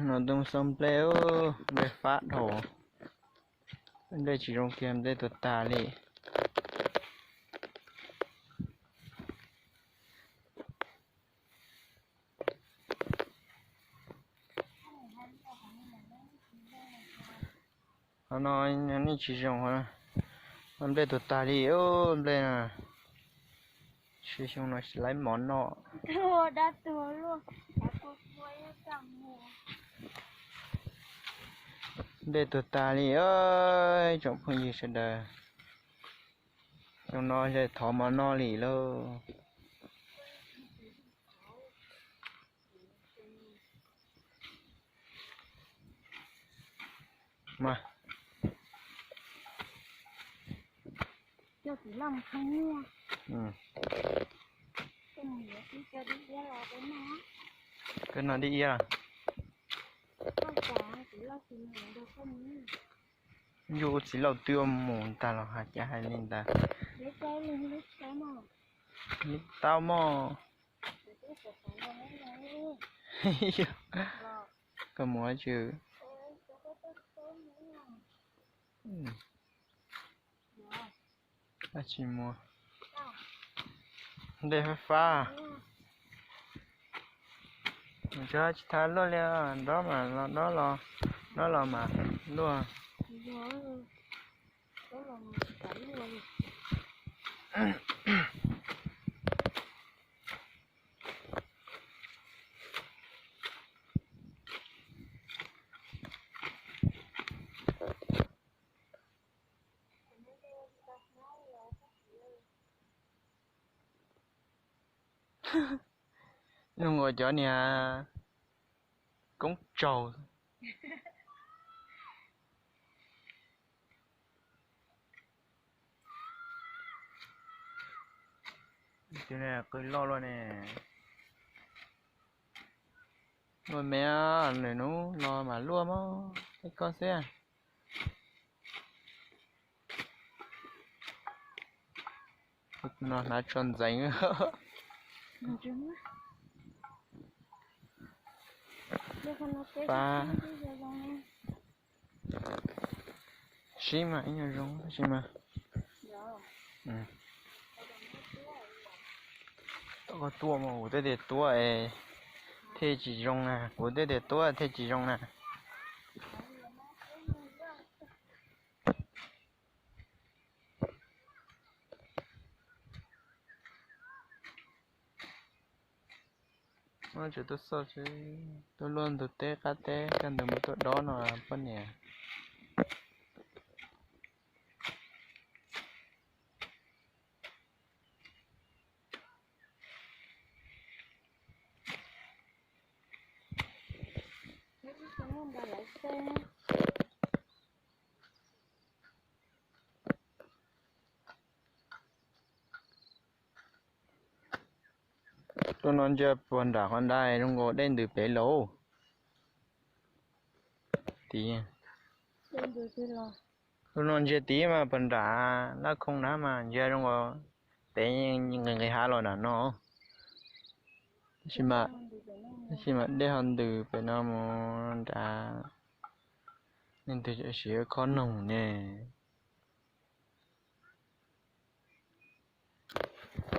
No tuaj xauj nplej, nplej fab dhau, nplej tsis zoo kiag, nplej tuag tag li. Qhov no nej tsis zoo, nplej tuag tag li, nplej no. Xyoo no tsis laib mov noj. Nplej tuag tag li, tsoom phooj ywg sawv daws. Xyoo no thov mov noj li lauj. Koj noj dib iab. Yus txiv laus twb mus ntag los hais cas hais li ntawd. Tau mog. Koj mus tsis dab tsi mus, nplej fab fab. Tsis thaij luaj li, dob mas los, dob los, dob los mas luaj. Zoo nkaus cov niag koob tsaug. Qw loj luaj ne. Luaj me, lwm hnub los mam luaj mog, ib koj xwb. No hnav tso ntxeev. Sib mas ib nyuag zoo tab sis mas koj tuaj mas kuv twb tias tuaj es thiaj tsis zoo na, kuv twb tias tuaj thiaj tsis zoo na. Muab tsuas tuaj xauj, tuaj luaj ntug teb qab teb, kaj ntug mus tuaj dob no poj niam. Tus no ntsia puag nram qhov ntawd zoo nkaus dej ntws pem lauj. Tim, tus no ntsia tid mas puag nram laj khoo na mas ntsia zoo nkaus pem nqis nqis hav los nram no. Tab sis mas dej ho ntws pem no mus nrad. Leej twg siv khob noog ne?